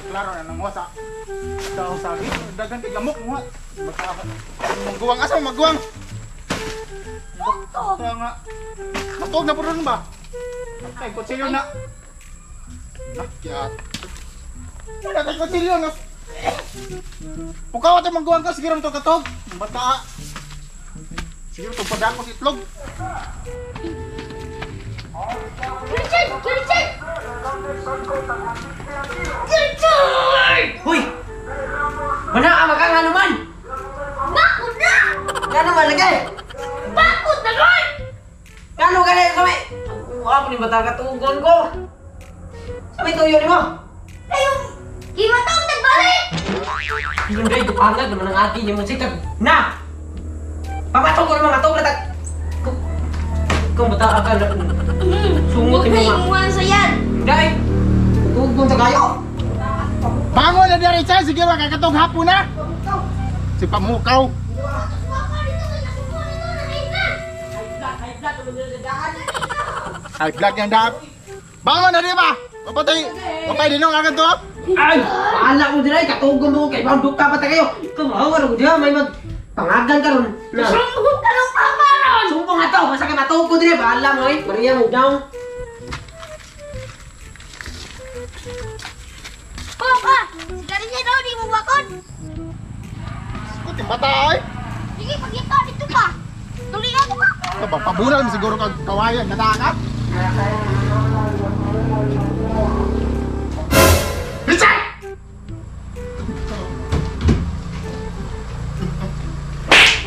Klaro na nang wasa. Daw sagi, dagan kay lamok mo. Magguwang asa magguwang. Tonto. Nga. Matog na po ron ba? Kay kutsilyo na. Nakyat. Wala kay kutsilyo na. Pukaw at magguwang ka siguro to katog. Bata. Siguro to padako sa itlog. Richard! Richard! Richard! Hoy! Mana ang makangano man? Bakod na! Ngano man lagi? Bakod na ron! Ngano gani kami? Uwa ko ni bata katugon ko. Sa may tuyo nimo. Ayong, gimatong nagbalik! Yung day dukanag naman ang ati nimo sitag. Na! Papatong ko ng mga tog na kung bata ka na sungot nimo nga. Mga sa yan! Day! Tugon sa kayo. Bangon na diri Richard, sige ra kay katog hapon na. Si pamukaw. Ay vlog yang dap. Bangon na di ba? Papatay. Papatay dinong agad to. Ay, paala mo dira katugon mo kay banduk ka pa ta kayo. Kung hawa ro diha may mag pangagan karon. Sumbong ka ng papa ron! Sumbong ato, basta kay matug ko dire, bahala mo eh. Maria mo down. Papa, sigarilyo daw di mo bakon. Kuti bata ay. Sige, pagkita dito pa. Tuloy ako ba? Ito ba, pabunal mo siguro kag kawayan, bata ka? Richard!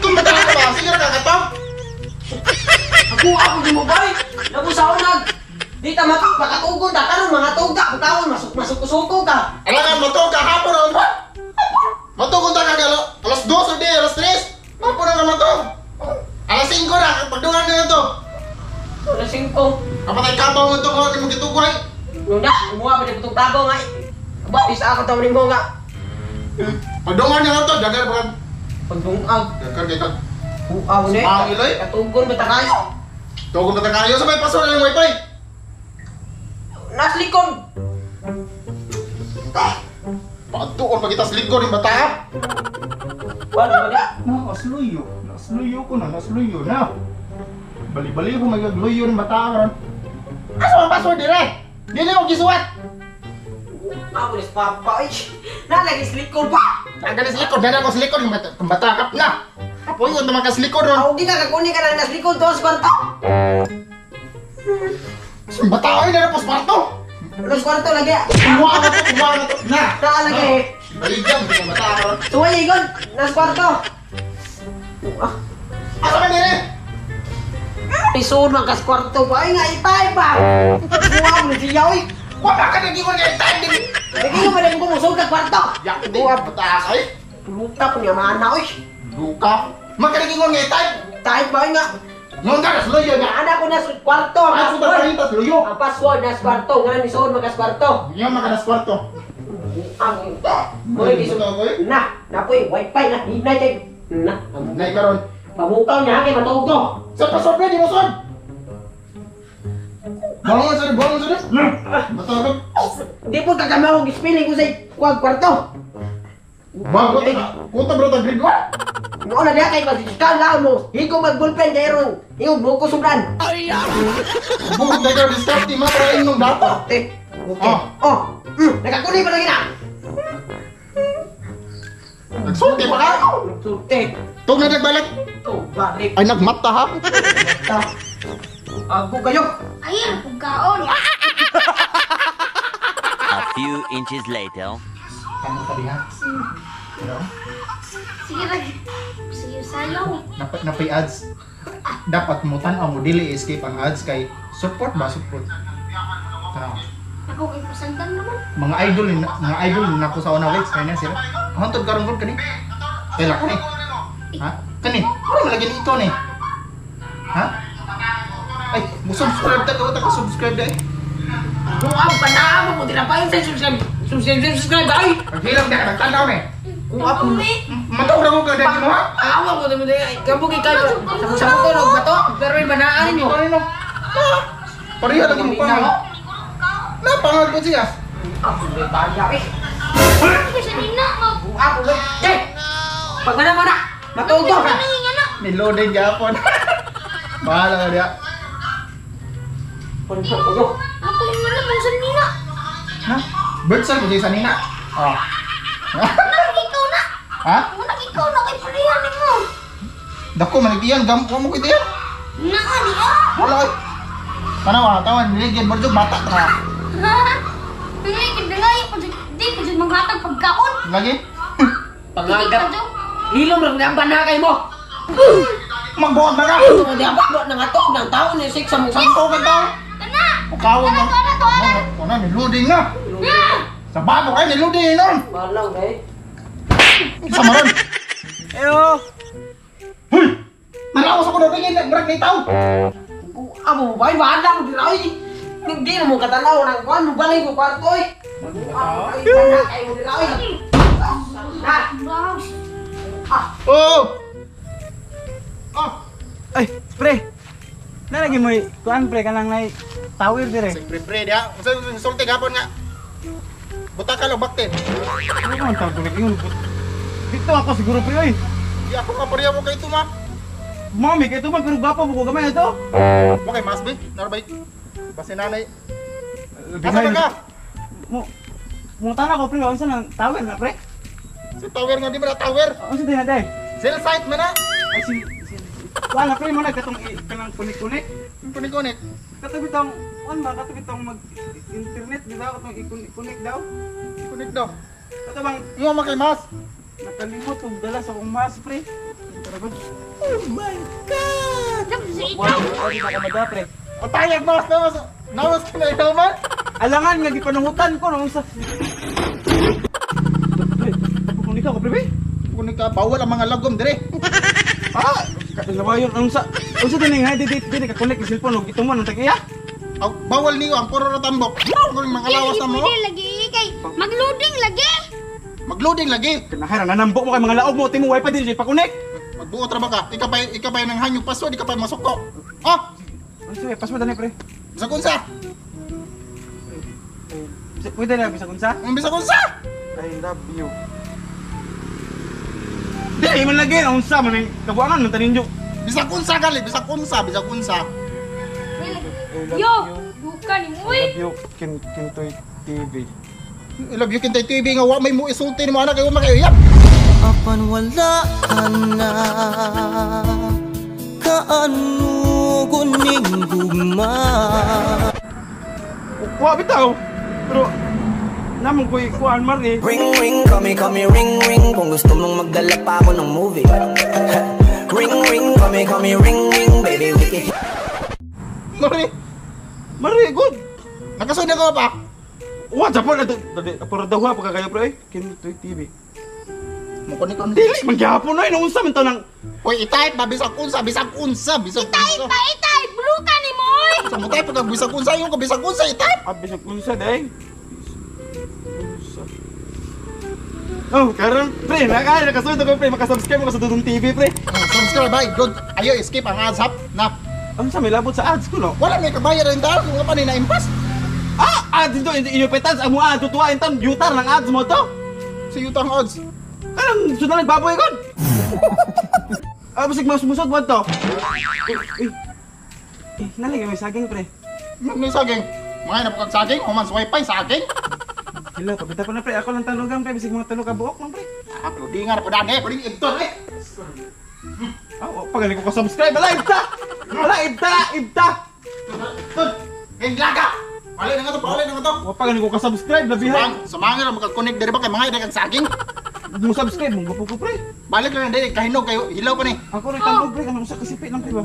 Kung bata ka ba, sige ra ka katog. Ako di mo bay. Nabusaw nag. Di ta makatugon ta karon mga tugda butawon masuk masuk suko ka. Alangan matug ka hapon ron. Matug unta ka alas 2 o di alas 3. Hapon na ka matug. Alas 5 na pagdungan na to. Alas 5. Kapatay kabaw ngadto ko nimo gitugoy. Nuna, kumuha pa di putong tabaw nga. Aba, isa ako tawon nimo nga. Pagdungan na to dagan pa. Pagdungag. Dagan kay kag. Kuaw ni. Pangiloy. Katugon ba ta kayo? Tugon ba ta kayo sa may password ng wifi? Nas likod. Ah! Pagtuon pa kita sa likod ng bata. Wala ba ni? Nasluyo. Nasluyo ko na, nasluyo na. Bali-bali ko magagluyo ng bata karon. Asa man password dire? Dili mo gisuwat. Ako ni papa ay. Nalagi sa likod pa. Ang sa likod, dala ko sa likod ng bata kap na. Apoy ko naman ka sa likod ron. Ako di ka kakuni ka na nas likod to sa kwarto. Sa bata ay na po sa kwarto. Los kwarto lagi. Kumuha na to, kumuha na to. Na. Nalagi. Baligyan mo bata karon. Suway igon nas kwarto. Asa man dire? Isuod man kas kwarto pa ay nga itay pa. Kuha mo siya oy. Wala ka naging ko nga itay din. Lagi ko pa rin kumusog ka kwarto. Yak di bata ay. Luta ko niya mana oy. Luka. Magkaliging ko nga itay. Tay ba nga. Ngon ka nasluyo nga. Ana ko nas kwarto. Ay sudah pa luyo. Ang password nas kwarto nga ni suod man kas kwarto. Nya maka nas kwarto. Ang mo di ko. Na, napoy wifi na hinay kay na. Nay karon. Pamukaw niya kay matuog ko. Sa password di mo sod. Bangon sa bangon sa. Bata ka. Di po tagamao og spelling ko sa kuwag kwarto. Bago ta. Kuta bro ta grade 1. Mo na diha kay mag-discount lang mo. Higo mag bullpen kay ron. Higo mo ko sobran. Bukod na karon discount ti ma para imong data. Eh, okay. Oh. Nakakuni pa lagi na. Nagsulti pa ka? Nagsulti. Tug na nagbalik. Tug balik. Ay nagmata ha. Ako kayo. Ay, ang pagkaon. A few inches later. Kamu tadi ha? Hello? Sige ba? Sige sayo. Napay ads. Dapat mo tan-aw mo dili escape ang ads kay support ba support. Tanaw. Ako kay pasantan naman. Mga idol na ako sa una weeks kay na sila. Hantod karon gud kani. Tela kani. Ha? Kani. Mura man lagi ni ito ni. Ha? Ay, mo subscribe ta ka subscribe dai. Kung ang panahon mo dira pa yung subscribe. Subscribe subscribe ay. Paghilang da nagtanaw ni. Kung ako Mataw ra ko ka dai mo ha. Awa ko dimo dai. Kamo kay kayo. Sa ko og bato pero yung banaan ninyo. Pareha lagi mo pa. Napangag po siya. Ako may baya eh. Ako sa nina. Ako may. Jay! Pag wala mo na! Matuog to! Ano yung anak? Niloading gapon. Bahala ka diya. Puno ko. Ako yung anak mo sa nina. Ha? Bird cell po siya sa nina. Oh. Anak, ikaw na. Ha? Anak, ikaw na kay Priyan mo. Dako manigdiyan gam ko mo kitiyan. Naa di ah. Wala oy. Tanawa, tawan niligid mo jud bata ta. Ha? Pili kidangay pa jud di pa jud manghatag pagkaon. Lagi. Pangagat. Hilom lang na banakay mo. Magbuhat na ka. Ito di ang bakbo ng ato ng tao ni sik sa mong Santo ka tao. Kana. Ukawon mo. Kana to ana. Ano niloading na. Sa bago kay niloading nun. Balang eh. Sa maron. Eyo. Huy! Nalawas ako na tingin, murag ni tao. Amo bay balang di raoy. Hindi na mo katanaw ng kuan mo balay ko kwarto oy. Ay banakay mo di raoy. Na. Wow. Oh! Oh! Ay, pre. Nalagi mo kuan pre kanang nay tower dire. Pre pre dia, unsa yung sulti gapon nga? Buta ka lang bakte. Ano man tawag ko ingon? Dito ako siguro pre oy. Di ako ka pareha mo kay tuma. Mami kay tuman pero gwapo mo ko gamay ito. Okay, mas bi, narbay. Basta nanay. Asa na ka? Mo mo tana ko pre unsa nang tower na pre? Si tower nga di ba na tower? Unsa din na day? Cell site man na. Ay si kuan na pre mo na katong kanang kunik-kunik. Kunik-kunik. Kato bitong kuan ba kato bitong mag internet di ba katong i-connect daw? Kunik daw. Kato bang Mo man kay mas. nakalimot og dala sa akong mask pre. Tara ba? Dapat sa ikaw. Wala di ba ka mada pre? Patayag mas na mas. Nawas ka na ikaw man. Alangan nga gipanungutan ko nung sa. Pre, kunik ako pre. Kunik ka bawal ang mga lagom dire. Ah, kalabayon ang sa unsa din nga di di di ka connect ang cellphone og ituman ang tagiya. Aw, bawal niyo ang puro ra tambok. Kung mga lawas na mo, Pwede lagi kay magloading lagi. magloading lagi. Kinahira nanambok mo kay mga laog mo timo wifi din pa connect. Magbuot ra ba ka? Ika pa nang hanyog password, ika pa masuko. Ah, Unsa password ani pre? bisag unsa? Pwede na bisag unsa? Ang bisag unsa? I love you. Di man lagi unsa man ang kabuangan man taninyo. Bisag unsa gali, bisag unsa, bisag unsa. Yo, bukan ni mo. I love you kin Kintoy TV. I love you kintay TV nga wa may mo isulti nimo anak kay wa makayap. Apan wala ka na kaano kuning gugma. Wa bitaw. Pero namong koy kuan mar eh. Ring ring, kami kami ring ring. Kung gusto mong magdala pa ako ng movie. Ring ring, kami kami ring ring. Baby, we can Mari, Mari good. nakasunod ko pa. Wa japon ato dali para daw pa kayo pre. Kintoy TV. Mo kunik kon. Dili man gyapon oy nung unsa man to nang Hoy, i-type ba bisag unsa, bisag unsa, bisag unsa. Pa itay, blue ka ni mo. oy. Sa mo type pag bisag unsa yung bisag unsa i-type. Ah, bisag unsa day. Unsa. Oh, karon pre, naka nakasunod ako pre, makasubscribe ako sa Dudong TV pre. Oh, subscribe ay, don't ayo skip ang ads hap. Na. Unsa may labot sa ads ko no? Wala may kabayad rin tao kung pa ni na-impas. Ah, ads dito inyo petals ang mga ads tuwa intan yutar ng ads mo to. Sa yutang odds. Kanang sudan nagbaboy kon. Ah, bisag mas musod mo to. Eh, eh, nalagay may saging pre. May saging. Mga na pagkag saging, human sa wifi saging. Hello, kapita pa na pre. Ako lang tanugan pre, bisag mga tanog ka buok lang pre. Ah, pero di nga na po dani, pwede ibton eh. Ah, oh, pagaling ko ka-subscribe. Ala, ibta! Ala, ibta! Ibta! Tun, ngayon laga. Pali na nga to, pali na nga to. Wa pagaling ko ka-subscribe, labihan. Sumangin lang magka-connect diri ba kay mga idag ang saging. Mo subscribe mo gwapo ko pre. Balik lang diri kahinog kayo, hilaw pa ni. Ako rin tanog pre, kanang usa ka sipi lang pre ba.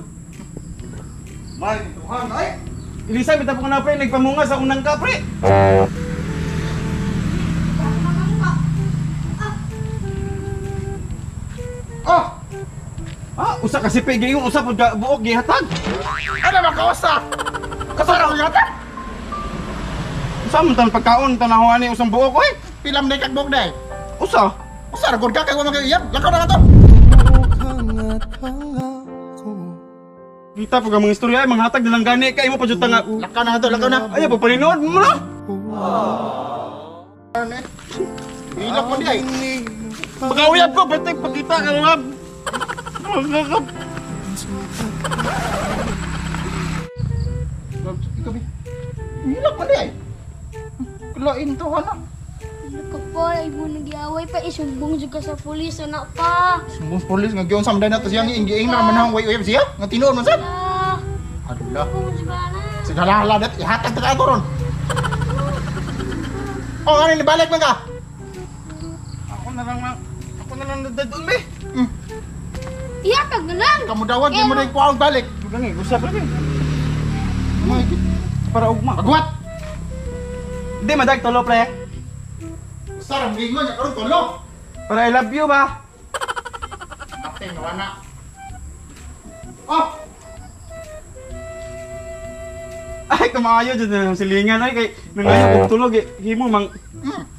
May tuhan ay. Elisa, bitaw ko na pre, nagpamunga sa unang ka pre. Oh, Ah, usa ka sipi giingon usa pud ka buok gihatag. ano ba kausa? Kasara ko yata. Usa man tan pagkaon tanawhan ni usang buok oy. Pilam day kagbok day. Usa. Usa ra gud ka kay wa magayab. Lakaw na nga to. Kita pag ang mga istorya ay manghatag na lang gani kay mo pa jud ta nga. Lakaw na nga to, lakaw na. Ay, pa paninood mo na. Ano eh? Ilak mo di ay. Pagkauyab ko, ba't pagkita ka naman? Magkakap. Ikaw bi. Ilak mo di ay. Kulain to ana. Ka pa, ay mo nagiaway pa isumbong jud ka sa pulis ana pa. Sumbong sa pulis nga giyon samday na to siya nga ingiing na man ang way uyab siya nga tinuod man sad. Ah, Adula. sumbong jud ka na. Sige hala dat ihatag ta ka ron. Oh, ano ni balik man ka? Ako na lang, ako na lang nadadun, be. Ihatag na lang. Kamu dawag di mo na kuwaon balik. Gangi, usap lang eh. May Para ugma. Agwat. Hindi, madag, tulo, pre. Sarang gingon niya karon tulo. Para I love you ba? Matay nga wana. Oh, Ay, kumayo dyan na silingan. Ay, kay nangayo kong tulog eh. Himo mang...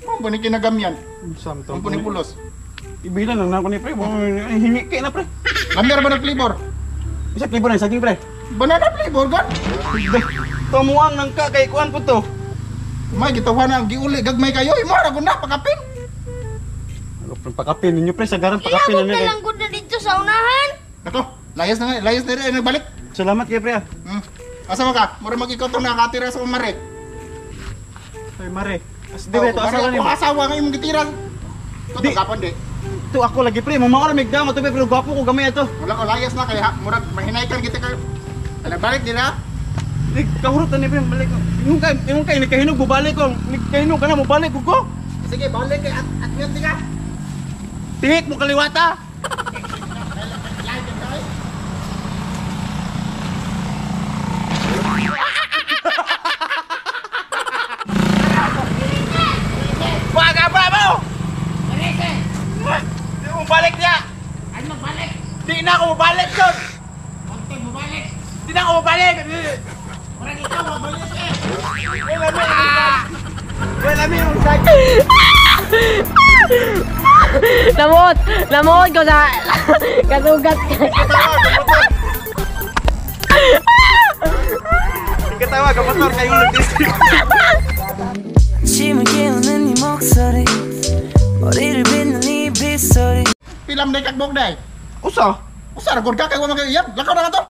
Mo ba ni kinagamyan? Sam to. Mo ni pulos. Ibilan lang na ako ni pre. Ay, hingi kay na pre. Lamir ba ng flavor? Isa flavor na saging pre. Banana flavor god. Tumuang nang ka kay kuan po to. May gitawa na ang giuli gagmay kayo imo ra gud na pakapin. Ano pre pakapin ninyo pre sagaran pakapin Ilabog ninyo. na kay. lang gud na dito sa unahan. Nako, layas na nga, layas na rin nagbalik. Salamat kay pre. ah. Asa man ka? Mura mag ikaw tong nakatira sa mare. Ay mare. As di ba ito asawa ni nimo? Asawa nga imong gitira. Di. Di gapon di. Ito ako lagi pre, mamao ra migdam ato pre pero gwapo ko gamay ato. Wala ko layas na kay ha, murag mahinaykan kita kayo. Ala balik nila. Di kahurot na ni pre balik ko. Imong kay nikahinog bubalik ko. Nikahinog ka na mobalik ko ko. Sige, balik kay at at di ka. Tihik mo kaliwata. Baga ba mo? Di mo balik niya. Ano balik? Di na ako mabalik yun. Di na ako mabalik. Parang ikaw mabalik eh. Wala mi yung sakit. Lamot! Lamot ko sa kasugat. Katawa ka motor kayo nag-district. 아침을 깨우는 네 목소리 머리를 빗는 네 빗소리 Pilam day kagbok day. Usa? Usa ra gud ka kay wa man kayo iyab. Lakaw na ka to.